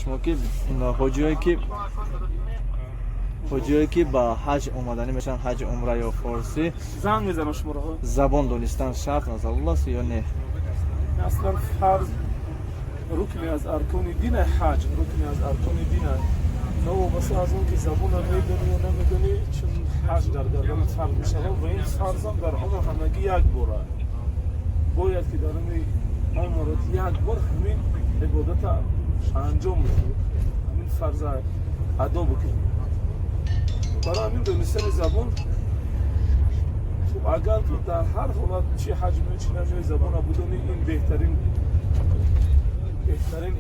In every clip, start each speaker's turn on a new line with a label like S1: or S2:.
S1: Шумо ки ҳоҷиҳое ки ба ҳаҷ омаданӣ мешаванд, ҳаҷи умра ё форсӣ,
S2: Занг мезанам шуморо.
S1: Забон донистан шарт зарур аст ё не?
S2: Аслан фарз, рукне аз аркони дина, ҳаҷ рукне аз аркони дина. Новобаста аз он ки забона медонӣ ё намедонӣ, чун ҳаҷ дар гарданат фарз мешавад ва ин фарзам дар умр ҳамагӣ як бора. Бояд ки дар умрат як бор ҳамин ибодата анҷом бидиҳӣ, ҳамин фарза адо бикунӣ. Барои ҳамин донистани забон хуб. Агар ту дар ҳар ҳолат, чи ҳаҷ меои, чи намеои, забона бидонӣ, ин беҳтарин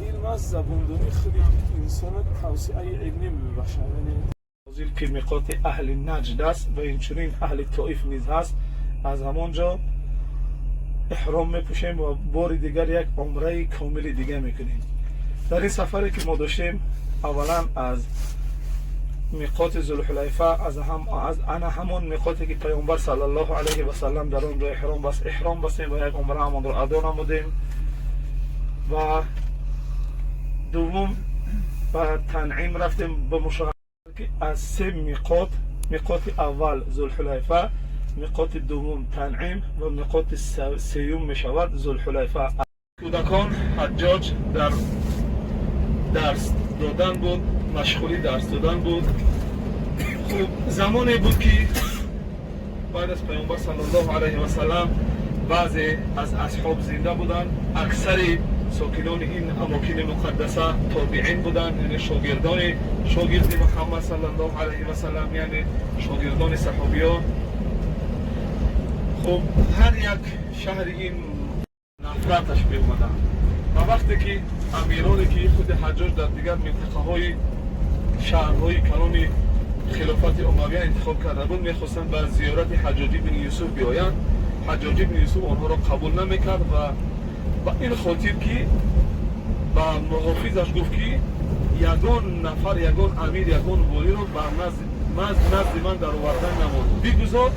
S2: илм аст. Забондонӣ худи инсона тавсиаи илмӣ мебахшад. Яъне ҳозир ки миқоти аҳли Наҷд аст ва инчунин аҳли Тоиф низ ҳаст, аз ҳамон ҷо эҳром мепӯшем ва бори дигар як умраи комили дига мекунем. Дар ин сафаре ки мо доштем, аввалан аз миқоти Зулҳулайфа, аз ана ҳамон миқоте ки Паёмбар саллаллоҳу алайҳи васаллам дар он ҷо эҳром баст, эҳром бастем ва як умра ҳамонро адо намудем ва дуввум ба Танъим рафтем. Ба мушоҳада ки аз се миқот, миқоти аввал Зулҳулайфа, миқоти дуввум Танъим ва миқоти сеюм мешавад Зулҳулайфа. Кӯдакон Ҳаҷҷоҷ дар дарс додан буд, машғули дарс додан буд. Хуб, замоне буд ки баъд аз Паёмбар саллаллоҳу алайҳи васаллам баъзе аз асҳоб зинда буданд. Аксари сокинони ин амокини муқаддаса тобиин буданд, яъне шогирдони шогирди Муҳаммад саллаллоҳу алайҳи васаллам, яъне шогирдони саҳобиён. Хуб, ҳар як шаҳри ин нафраташ меомаданд ва вақте ки амироне ки худи Ҳаҷҷоҷ дар дигар минтақаҳои шаҳрҳои калони хилофати Умавия интихоб карда буд, мехостанд ба зиёрати Ҳаҷҷоҷ ибни Юсуф биёянд, Ҳаҷҷоҷ ибни Юсуф онҳоро қабул намекард ва ба ин хотир ки ба муҳофизаш гуфт ки ягон нафар, ягон амир, ягон волиро ба назди ман даровардан намонд. Бигузор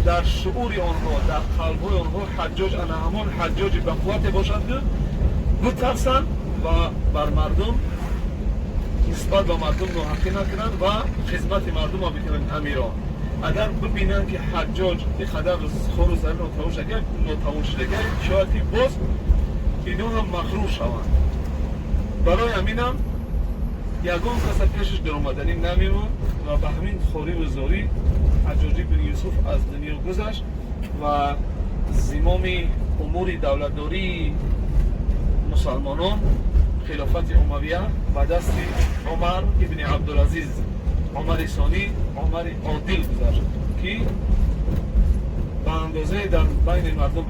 S2: дар шуури онҳо, дар қалбҳои онҳо Ҳаҷҷоҷ ана ҳамон Ҳаҷҷоҷи бақуввате бошад ки битарсанд ва бар мардум, нисбат ба мардум ноҳақӣ накунанд ва хизмати мардумро бикунанд. Амирон агар бибинанд ки Ҳаҷҷоҷ ин қадар хору залил нотавон шудага, шояд ки боз ино ҳам мағрур шаванд. Барои ҳаминам ягон каса пешаш даромаданӣ намемонд ва ба ҳамин хориву зорӣ Ҳаҷҷоҷ ибни Юсуф аз дунё гузашт ва зимоми умури давлатдории мусалмонон, хилофати Умавия, ба дасти Умар ибни Абдулазиз, Умари Сонӣ, Умари Одил гузашт, ки ба андозае дар байни мардум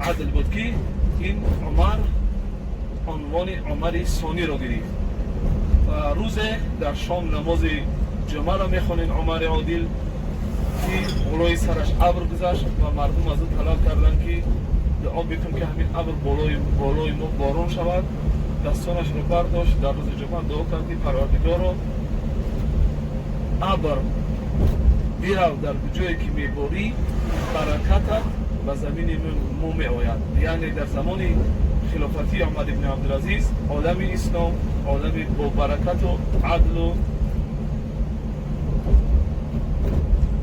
S2: адл буд ки ин Умар унвони Умари Сониро гирифт. Ва рӯзе дар Шом намози ҷумъаро мехонед Умари Одил ки болои сараш абр гузашт ва мардум аз ӯ талаб карданд ки дуо бикун ки ҳамин абр болои мо борон шавад. Дастонашро бардошт, дар рӯзи ҷумъа дуо кард ки Парвардигоро, абр бирав, дар ҷое ки меборӣ, баракатат ба замини мо меояд. Яъне дар замони хилофатии Умар ибни Абдулазиз олами ислом олами бобаракату адлу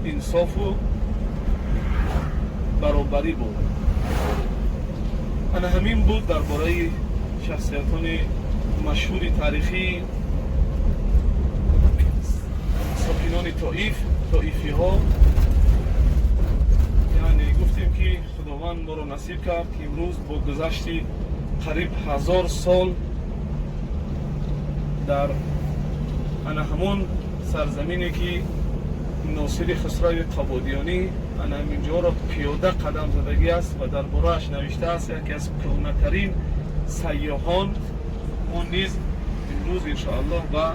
S2: инсофу баробарӣ буд. Ана ҳамин буд дар бораи шахсиятони машҳури таърихии сокинони Тоиф, тоифиҳо. Яъне гуфтем ки Худованд моро насиб кард ки имрӯз бо гузашти қариб 1000 сол дар ана ҳамон сарзамине ки Носири Хусрави Қабодиёнӣ ана ҳаминҷоро пиёда қадам задагӣ аст ва дар борааш навиштааст, яке аз кӯҳнатарин сайёҳон, мо низ имрӯз иншоаллоҳ ба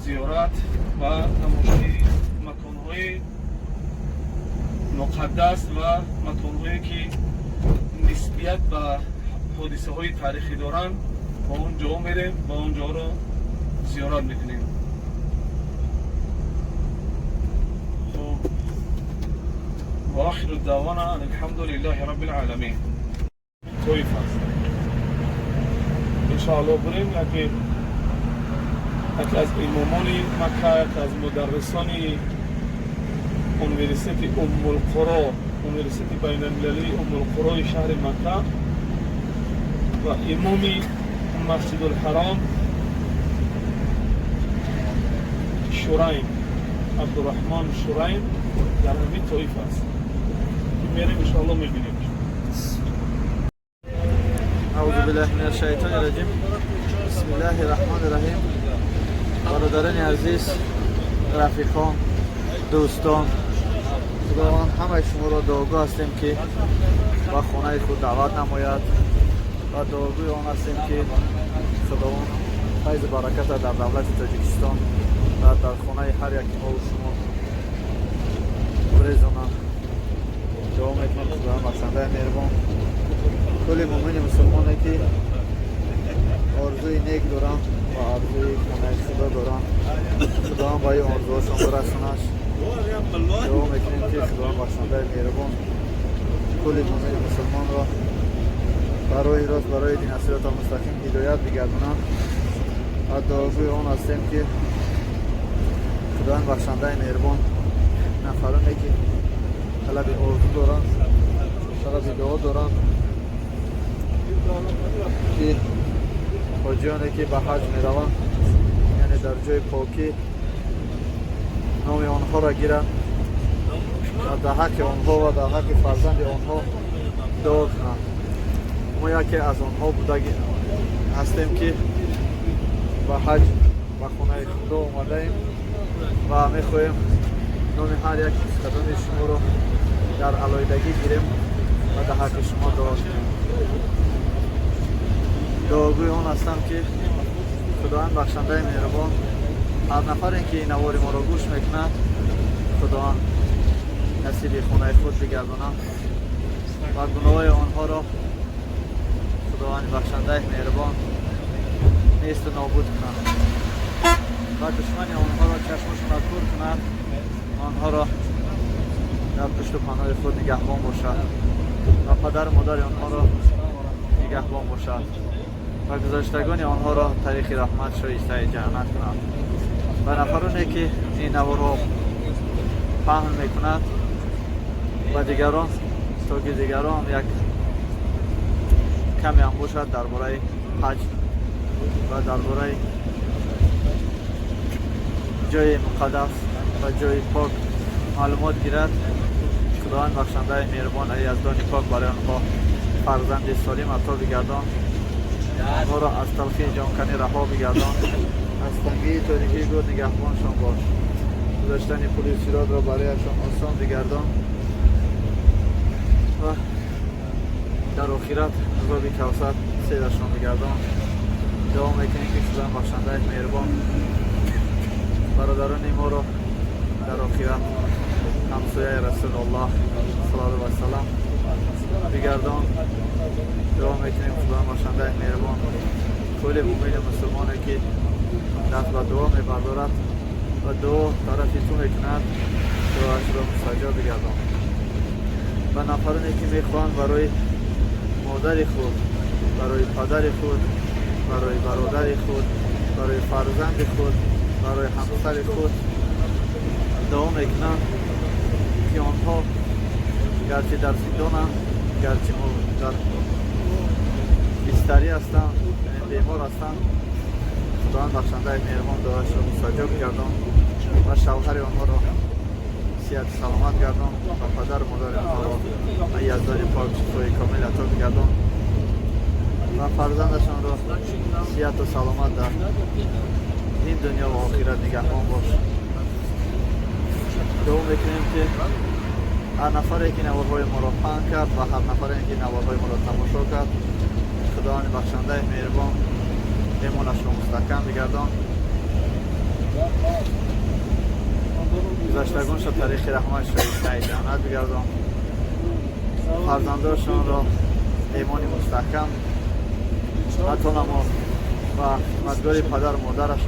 S2: зиёрат ва тамошои маконҳои муқаддас ва маконҳое ки нисбият ба ҳодисаҳои таърихӣ доранд, ба он ҷо мерем ва он ҷоро зиёрат мекунем. Хуб, وآخر دعوانا أن الحمد لله رب العالمين. Тоиф аст. Иншоалло бурем яке аз имомони Макка, яке аз мударрисони университети Уммулқуро, университети байналмилалии Уммулқурои шаҳри Макка ва имоми Масҷидулҳаром Шурайм, Абдурраҳмон Шурайм дар ҳамин Тоиф аст. Мерем иншоалло мебинем.
S1: Аузу биллаҳи минаш шайтони раҷим. Бисмиллаҳи раҳмони раҳим. Бародарони азиз, рафиқон, дӯстон, Худованд ҳамаи шуморо дуогӯ ҳастем, ки ба хонаи худ даъват намояд ва дуогӯи он ҳастем, ки Худованд файзу бараката дар давлати Тоҷикистон ва дар хонаи ҳар яки мову шумо бирезонад. Дуо мекунем Худованд бахшандаи меҳрубон кулли муъмини мусулмоне, ки орзуи нек доранд ва орзуи хонаи Худо доранд, Худованд ба ин орзуҳошон бирасонаш. Дуо мекунем, ки Худованд бахшандаи меҳрубон кулли муъмини мусулмонро барои рост, барои дин сирота мустақим ҳидоят бигардонанд ва дуогӯи он ҳастем, ки Худованд бахшандаи меҳрубон нафароне, ки талаби орзу доранд, талаби дуо доранд, ки ҳоҷиёне, ки ба ҳаҷ мераванд, яъне дар ҷои покӣ номи онҳоро гиранд ва дар ҳаққи онҳо ва дар ҳаққи фарзанди онҳо дуо кунанд. Мо яке аз онҳо будаги ҳастем, ки ба ҳаҷ ба хонаи Худо омадаем ва мехоҳем номи ҳар як кадоми шуморо дар алоҳидагӣ гирем ва дар ҳаққи шумо дуо кунем. Дуогӯи он ҳастам, ки Худованд бахшандаи меҳрубон ҳар нафаре, ки ин навори моро гӯш мекунад, Худованд насиби хонаи худ бигардонад ва гуноҳои онҳоро Худованди бахшандаи меҳрубон несту нобуд кунад ва душмани онҳоро чашмашонро кур кунад, онҳоро дар пушту паноҳи худ нигаҳбон бошад ва падару модари онҳоро нигаҳбон бошад ва гузаштагони онҳоро тариқи раҳмат шоистаи ҷаннат кунад ва нафароне, ки ин наворро паҳн мекунад ба дигарон, то ки дигарон як каме ҳам бошад дар бораи ҳаҷ ва дар бораи ҷои муқаддас ва ҷои пок маълумот гирад. Худованд бахшандаи меҳрубон, ай Яздони пок, барои онҳо фарзанди солим ато бигардон, онҳоро аз талхии ҷонканӣ раҳо бигардон, аз тангии торикии гӯр нигаҳбоншон бош, гузаштани пули сиротро барояшон осон бигардон ва дар охират азоби Кавсар серашон бигардон. Дуо мекунем, ки Худованд бахшандаи меҳрубон бародарони моро дар охират ҳамсояи Расулуллоҳ саллаллоҳу алайҳи васаллам бигардон. Дуо мекунем Худованд бахшандаи меҳрубон кулли муъмини мусулмоне, ки даст ба дуо мебардорад ва дуо тарафи ту мекунад, дуоашро мустаҷоб бигардон ва нафароне, ки мехоҳанд барои модари худ, барои падари худ, барои бародари худ, барои фарзанди худ, барои ҳамсари худ дуо мекунанд, ки онҳо гарчи дар зиндонанд, гарчи дар бистарӣ ҳастанд, яъне бемор ҳастанд, Худованд бахшандаи меҳрубон дуоашро мустаҷоб гардон ва шавҳари онҳоро сиҳату саломат гардон ва падару модари онҳоро Яздони пок шифои комил ато бигардон ва фарзандашонро сиҳату саломат дар ин дунё ва охират нигаҳбон бош. Дуо мекунем, ки ҳар нафаре, ки наворҳои моро паҳн кард ва ҳар нафаре, ки наворҳои моро тамошо кард, Худованди бахшандаи меҳрубон имонашро мустаҳкам бигардон, гузаштагоншо тариқи раҳмат шоистаи ҷаннат бигардон, фарзандошонро имони мустаҳкам ато намо ва хидматгори падару модараш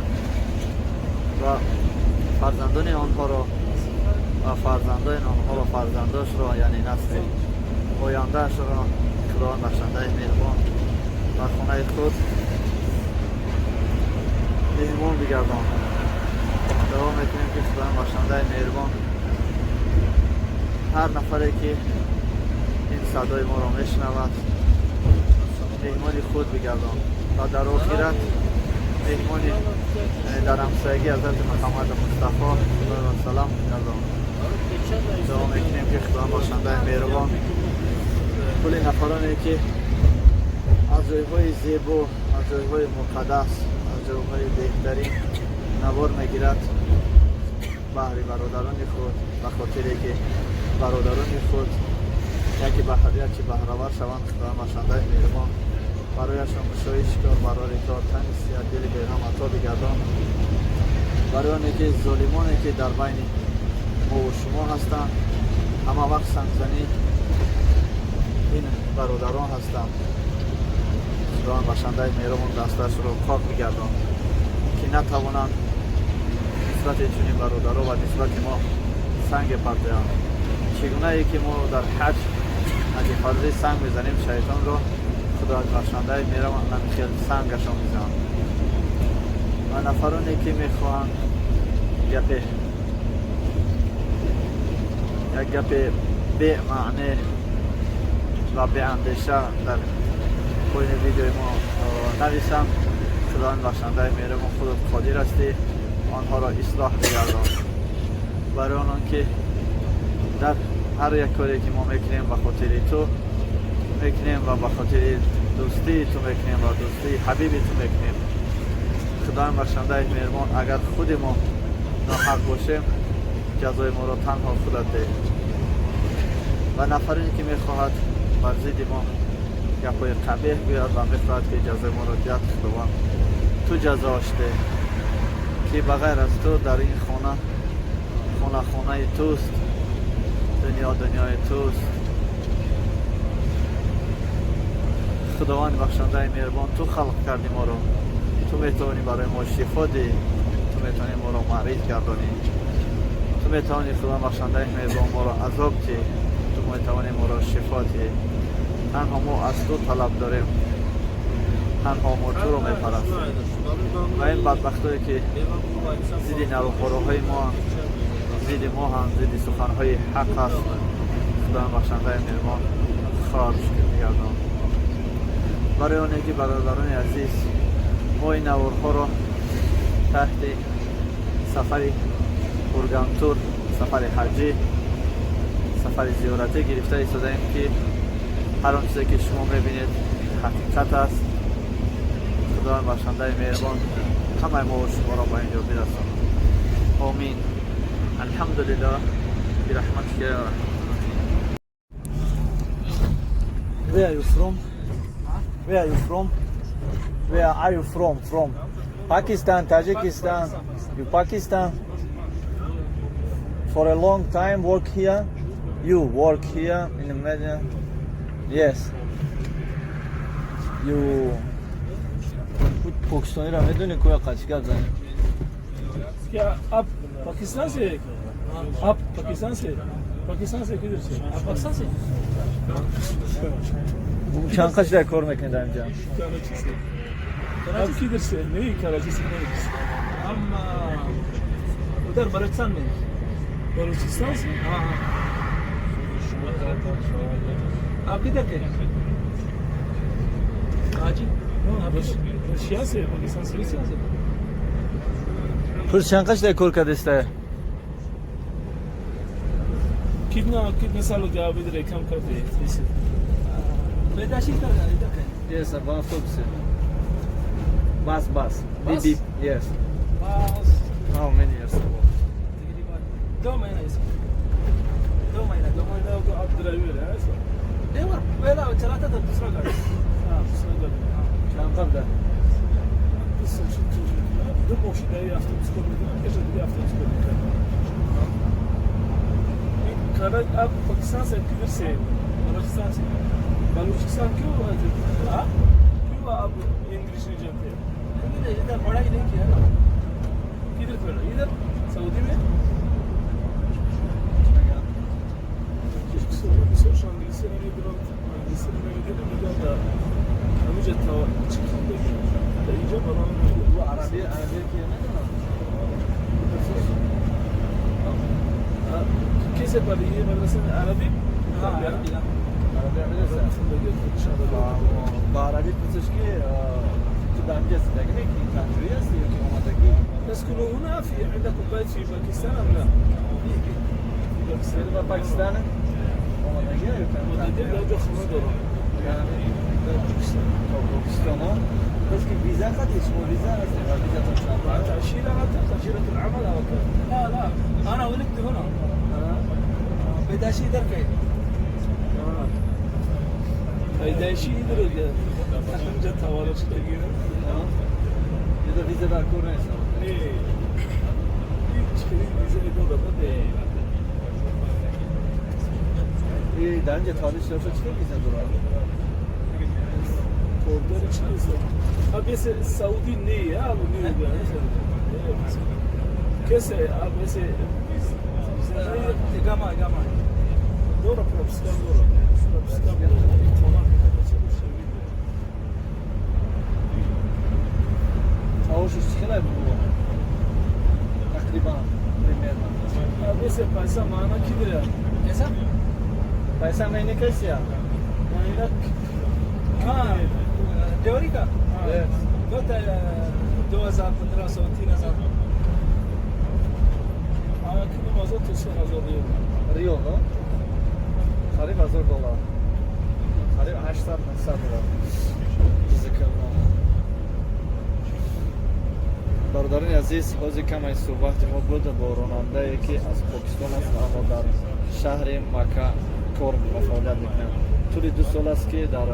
S1: ва фарзандони онҳоро ва фарзандони онҳоро, фарзандошро, яъне насли ояндаашро Худованд бахшандаи меҳрубон бар хонаи худ Меҳмон бигардон. Дуо мекунем, ки Худои бахшандаи меҳрубон ҳар нафаре, ки ин садои моро мешунавад, меҳмони худ бигардон ва дар охират меҳмони дар ҳамсоягии ҳазрати Муҳаммади Мустафо салам гардон. Дуо мекунем, ки Худои бахшандаи меҳрубон кулли нафароне, ки аз ҷойҳои зебо, аз ҷойҳои муқаддас, аз ҷойҳои беҳтарин навор мегирад баҳри бародарони худ, ба хотире ки бародарони худ яке яке баҳравар шаванд, Худои бахшандаи меҳрубон барояшон кушоиши кор, барори кор, тани сиҳат, дили беғам ато бигардон. Барои оне ки золимоне, ки дар байни мову шумо ҳастанд, ҳама вақт сангзанӣ ин бародарон ҳастанд, Худованд бахшандаи меҳрубон дасташро пок бигардон, ки натавонанд нисбати чунин бародаро ва нисбати мо санге партоянд. Чӣ гунае ки мо дар ҳаҷ ҳаҷи фарзӣ санг мезанем шайтонро, Худованд бахшандаи меҳрубон ҳамин сангашон мезананд. Ва нафароне, ки мехоҳанд гапе як гапе бемаъне ва беандеша дар поини видеои мо нависанд, Худованд бахшандаи меҳрубон, худат қодир ҳастӣ, онҳоро ислоҳ бигардон. Барои онон ки дар ҳар як коре, ки мо мекунем, ба хотири ту мекунем ва ба хотири дӯстии ту мекунем ва дӯстии ҳабиби ту мекунем. Худованд бахшандаи меҳрубон, агар худи мо ноҳақ бошем, ҷазои моро танҳо худат деҳ. Ва нафаре, ки мехоҳад бар зидди мо гапҳои қабеҳ гӯяд ва мехоҳад, ки ҷазои моро диҳад, Худованд, ту ҷазоаш деҳ, ки ба ғайр аз ту дар ин хона, хона хонаи туст, дунё дунёи туст. Худованди бахшандаи меҳрубон, ту халқ кардӣ моро, ту метавонӣ барои мо шифо диҳӣ, ту метавонӣ моро мариз гардонӣ, ту метавонӣ, Худованд бахшандаи меҳрубон, моро азоб диҳӣ, ту метавонӣ моро шифо диҳӣ. Танҳо мо аз ту талаб дорем, танҳо мо туро мепарастем. Ва ин бадбахтое, ки зидди навхороҳои мо, зидди мо ҳам, зидди суханҳои ҳақ аст, Худованд бахшандаи меҳрубон, хор бигардон. Барои оне ки, бародарони азиз, мо ин наворҳоро таҳти сафари Ургантур, сафари ҳаҷӣ, сафари зиёратӣ гирифта истодаем, ки ҳар он чизе, ки шумо мебинед, ин ҳақиқат аст. Худованд бахшандаи меҳрубон ҳамаи мо шуморо ба инҷо бирасонад. Омин. Алҳамдулиллоҳ бирахматика я арҳамар. Where are you from? Where are you from? Where are you from? From Pakistan, Tajikistan? You Pakistan? For a long time work here? You work here in the media? Yes. You Покистониро медони, куя қачи гап занем?
S3: क्या आप पाकिस्तान से है? आप पाकिस्तान से? पाकिस्तान से किधर से?
S4: आप पाकिस्तान से?
S1: Чанд қачида кор мекунед дар инҷа?
S3: कराची से। आप किधर से? नहीं, कराची से नहीं।
S4: हम उधर बलूचिस्तान में।
S3: बलूचिस्तान से?
S4: हाँ। आप किधर के? हाँ जी, आप
S3: रशिया से, पाकिस्तान से।
S4: रशिया से?
S1: Пурс, чанд қачида кор кардиста?
S3: कितना कितने साल हो गया आप इधर काम करते हैं इसे?
S4: पैदाशी का इधर का?
S1: Yes, в автобусе. Bus, bus.
S4: Bus?
S1: BB, yes.
S4: बस।
S1: How many years ago?
S4: तकरीबन 2 महीना, इसको 2 महीना, 2 महीना।
S3: महीना को आप ड्राइवर है ऐसा?
S4: नहीं, और पहला चलाता था दूसरा गाड़ी।
S3: हाँ, दूसरा गाड़ी।
S1: Чанд қабда?
S3: 2 моҳ шуда автобус кор мекунам, пеш аз дига автобус кор мекардам. आप पाकिस्तान से किधर से?
S4: बलूचिस्तान से।
S3: बलूचिस्तान। क्यों आए थे? हाँ? क्यों आप इंग्लिश नहीं जानते?
S4: नहीं, इधर पढ़ाई नहीं किया ना।
S3: किधर पढ़ा? इधर सऊदी में? англиси намедонам, англиси намедонам, мегӯям, дар ҳаминҷа то чӣ хондагӣ, дар инҷо ба ман
S1: Арабӣ, арабӣ ки медонам.
S3: कैसे पढ़ी ये मदरसे में अरबी?
S4: हाँ, अरबी हाँ।
S1: Арабӣ медонӣ? Ба арабӣ пурсиш, ки ту дар инҷа зиндагӣ мекунӣ, танҷӯӣ ҳастӣ ё ки омадагӣ?
S3: تسكن هنا؟ في عندكم بيت في باكستان أم لا؟ في باكستان.
S1: ба Покистон омадагӣ ё
S3: مدة لا جو خمس دولار.
S1: Покистон بس ки виза қади шумо виза ҳастем ва визатон чанд?
S3: تأشيرة، تأشيرة العمل أو كذا؟
S4: لا لا، انا ولدت هنا. پیدایشی ادھر کے.
S3: پیدایشی ادھر اینجا تولد شدگی.
S1: Виза, виза дар кор нест.
S3: Не, ҳеҷ хеле виза дорад.
S1: Дар инҷа таваллуд шуда бошад, чӣ виза дорад?
S3: Кордори чӣ нест. अब जैसे सऊदी नहीं है, अब नहीं हो गया कैसे अब ऐसे वीजा नहीं है।
S4: इकामा, इकामा.
S3: دورة пропуска, дора пропуска.
S1: Маошиш чӣ хеле буд тақрибан, примерно?
S3: अब ऐसे पैसा माना किधर है?
S4: कैसा?
S1: पैसा महीने कैसे आता?
S3: महीना?
S4: हाँ, ड्राइवरी का बहुत है, 2000, 1500, 3000.
S3: हाँ, किलो तो 3000 रियल.
S1: Риёл, но қариб 1000 доллар, қариб 800, 900 доллар. Ҷазакаллоҳ. Бародарони азиз, ҳозир камаи суҳбати мо буд бо ронандае, ки аз Покистон аст, аммо дар шаҳри Макка кор ва фаъолият мекунад. Тӯли 2 сол аст, ки дар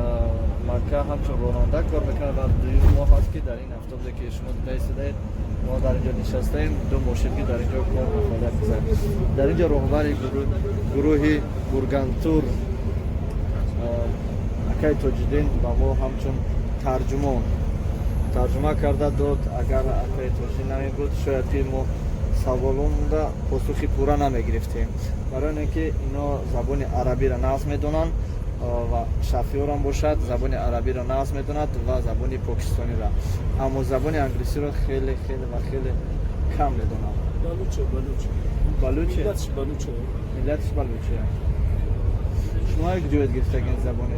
S1: Макка ҳамчун ронанда кор мекунад ва дуюм моҳ аст, ки дар ин автобусе, ки шумо дида истодаед, мо дар инҷо нишастаем, ду мошин, ки дар инҷо кор ва фаъолият мекунад. Дар инҷо роҳбари гурӯҳи Бургантур, акаи Тоҷиддин, ба мо ҳамчун тарҷумон тарҷума карда дод. Агар акаи Тоҷиддин намебуд, шояд ки мо саволонда посухи пурра намегирифтем, барои он ки ино забони арабиро нағз медонанд ва шофёрам бошад, забони арабиро нағз медонад ва забони покистониро, аммо забони англисиро хеле, хеле ва хеле кам медонад.
S3: Балуче, балуче.
S1: Балуче?
S3: Миллатش балуче.
S1: Миллатиш балуче. Шумо як ҷоят гирифтагин забони?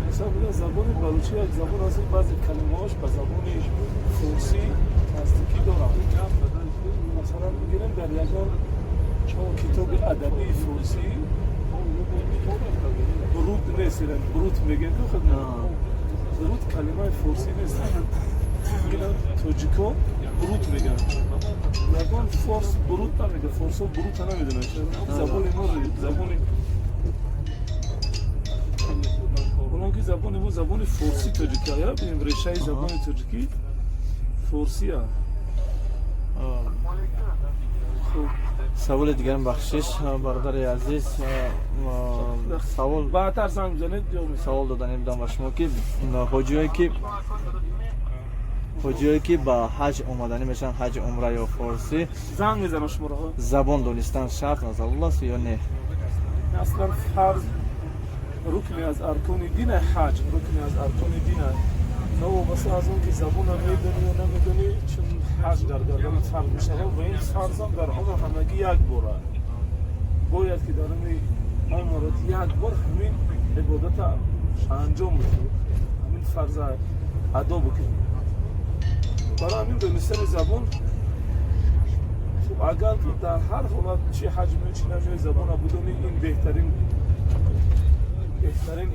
S3: Ҳисоб забони балучӣ як забон аст, баъзе калимаҳош ба забони форсӣ наздикӣ доранд. Масалан, бигирем, дар ягон китоби адабии форсӣ бруд нест. Бруд мегӯем ку худ, бруд калимаи форсӣ нест. Тоҷико бруд мегӯянд, ягон форс бруд намегӯяд. Форсо брута намедонанд. Забони мо, забони онон ки забони мо забони форсӣ тоҷикия, бинем, решаи забони тоҷикӣ форсия. Хуб.
S1: Саволи дигарам, бахшиш, бародари азиз, савол.
S3: Баъдтар занг бизанед ё
S1: Савол доданем будам ба шумо, ки ҳоҷиҳое ки ба ҳаҷ омаданӣ мешаванд, ҳаҷи умра ё форсӣ,
S3: Занг мезанам шуморо.
S1: забон донистан шарт ва зарур аст ё не?
S3: Аслан фарз, рукне аз аркони дина, ҳаҷ рукне аз аркони дина. Новобаста аз он ки забона медонӣ ё намедонӣ, чун ҳаҷ дар гарданат фарз мешавад ва ин фарзам дар умр ҳамагӣ як бора бояд, ки дар ҳамин умрат як бор ҳамин ибодата анҷом бидиҳӣ, ҳамин фарза адо бикунӣ. Барои ҳамин донистани забон хуб. Агар ту дар ҳар ҳолат, чи ҳаҷ меои, чи намеои, забона бидонӣ, ин беҳтарин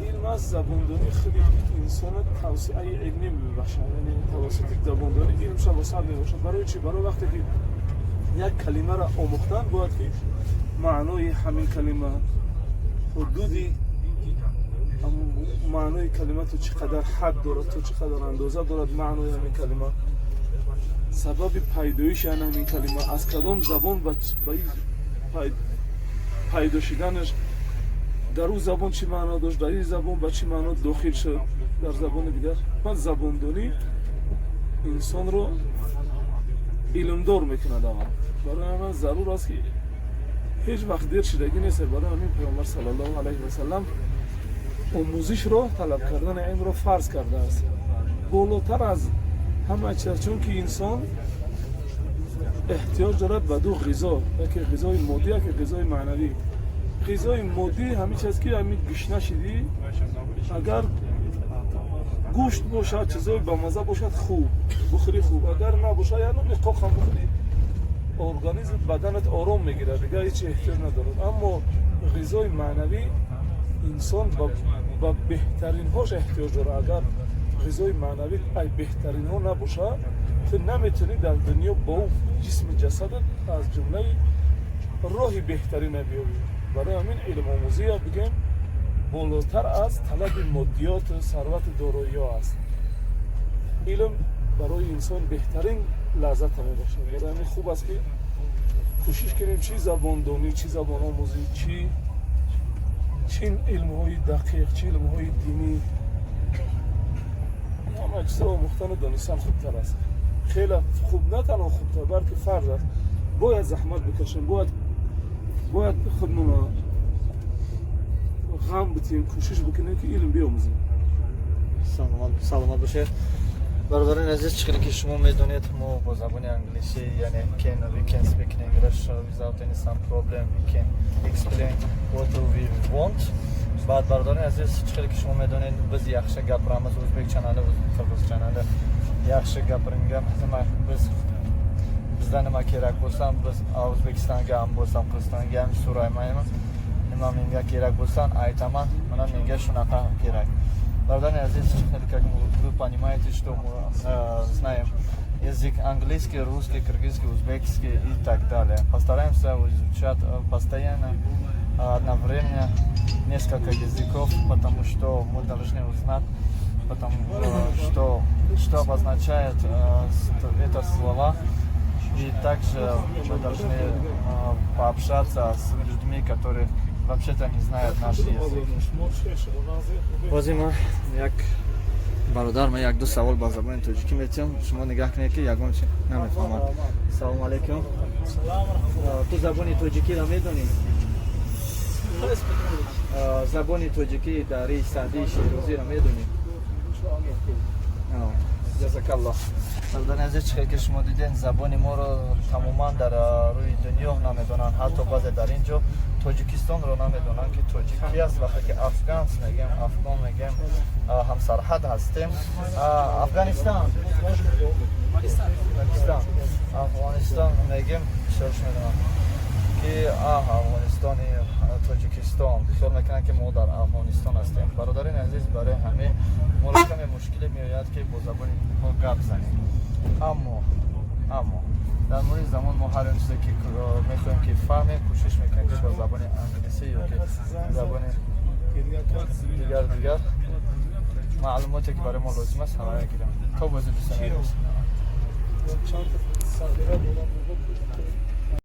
S3: илм аст. Забондонӣ худи инсона тавсеаи илмӣ мебахшад, яъне тавассути забондонӣ илмша вусъат мебошад. Барои чи? Барои вақте ки як калимаро омӯхтан, бояд ки маънои ҳамин калима, ҳудуди маънои калима то чӣ қадар ҳад дорад, то чӣ қадар андоза дорад маънои ҳамин калима, сабаби пайдоиши ҳамин калима, аз кадом забон ба пайдо шиданаш, дар ӯ забон чӣ маъно дошт, дар ин забон ба чӣ маъно дохил шуд, дар забони дигар. Ман забондонӣ инсонро илмдор мекунад аввал. Барои ман зарур аст, ки ҳеҷ вақт дер шидагӣ нест. Барои ҳамин Паёмбар саллаллоҳу алайҳи васаллам омӯзишро, талаб кардани илмро фарз кардааст. Болотар аз ҳама чиз, чунки инсон эҳтиёҷ дорад ба ду ғизо: яке ғизои моддӣ, яке ғизои маънавӣ. Ғизои моддӣ ҳамин чиз, ки ҳамин гушна шидӣ, агар гӯшт бошад, чизои бамаза бошад, хуб бухӯрӣ, хуб. Агар набошад, як нони қоқ ҳам бухӯрӣ, организм, баданат ором мегирад, дигар ҳеҷ эҳтиёҷ надорад. Аммо ғизои маънавӣ инсон ба беҳтаринҳош эҳтиёҷ дорад. Агар ғизои маънавӣ ай беҳтаринҳо набошад, ту наметавонӣ дар дунё бо ӯ ҷисми ҷасадат аз ҷумлаи роҳи беҳтарина биёбӣ. Барои ҳамин илмомӯзия, бигем, болотар аз талаби моддиёту сарвату дороиҳо аст. Илм барои инсон беҳтарин лаззата мебошад. Барои ҳамин хуб аст, ки кӯшиш кунем, чӣ забондонӣ, чӣ забономӯзӣ, чӣ илмҳои дақиқ, чӣ илмҳои динӣ, ҳама чизро омӯхтану донистан хубтар аст, хеле хуб. На танҳо хубтар, балки фарз аст. Бояд заҳмат бикашем, бояд худмона ғам битем, кӯшиш бикунем, ки илм биомӯзем.
S1: Саломат бошед, бародарони азиз. Чӣ хеле ки шумо медонед, мо бо забони англисӣ, яъне can we can speak in English without any some problem. We can explain what we want. Баъд, бародарони азиз, чӣ хеле ки шумо медонед, biz yaxshi gapiramiz, o'zbekchanali, qirg'izchanali yaxshi gapiringan. Nima, biz bizda nima kerak bo'lsa, biz O'zbekistonga ham bo'lsam, Qirg'izistonga ham so'raymaymiz. Nima menga kerak bo'lsa, aytaman: mana menga shunaqa kerak. Бародари азиз, как вы понимаете, что мы знаем язык английский, русский, кыргызский, узбекский и так далее. Постараемся изучать постоянно, одновременно несколько языков, потому что мы должны узнать, потому что обозначает это слова. И также мы должны пообщаться с людьми, которые вообще-то не знают наш язык. Бози ма як бародар, ма як ду савол ба забони тоҷикӣ метиҳам, шумо нигаҳ кунед, ки ягон чи намефаҳмад. Салому алайкум. Ту забони тоҷикиро медонӣ? Забони тоҷикӣ дарии Саъдии Шерозиро медонӣ? Ҷазакаллоҳ. Бародари азиз, чӣ хел ки шумо дидем, забони моро тамоман дар рӯи дунё намедонанд. Ҳатто баъзе дар ин ҷо Тоҷикистонро намедонанд, ки тоҷик ки аст. Вақте ки афганс мегем, афгон мегем, ҳамсарҳад ҳастем. Афганистан, Пакистан, Афғонистон мегем, бисёрш медонанд, ки Афғонистони Тоҷикистон, хиёл мекунанд, ки мо дар Афғонистон ҳастем. Бародарини азиз, барои ҳамин моро каме мушкиле меояд, ки бо забони мо гап занем. Аммо дар мавриди замон мо ҳар он чизе ки мехоҳем, ки фаҳмем, кӯшиш мекунем, ки бо забони англисӣ ё ки забони дигар маълумоте, ки барои мо лозим аст, ҳамаро гирем. То бози, дӯстони азиз.
S3: Чанд та сағира дорам.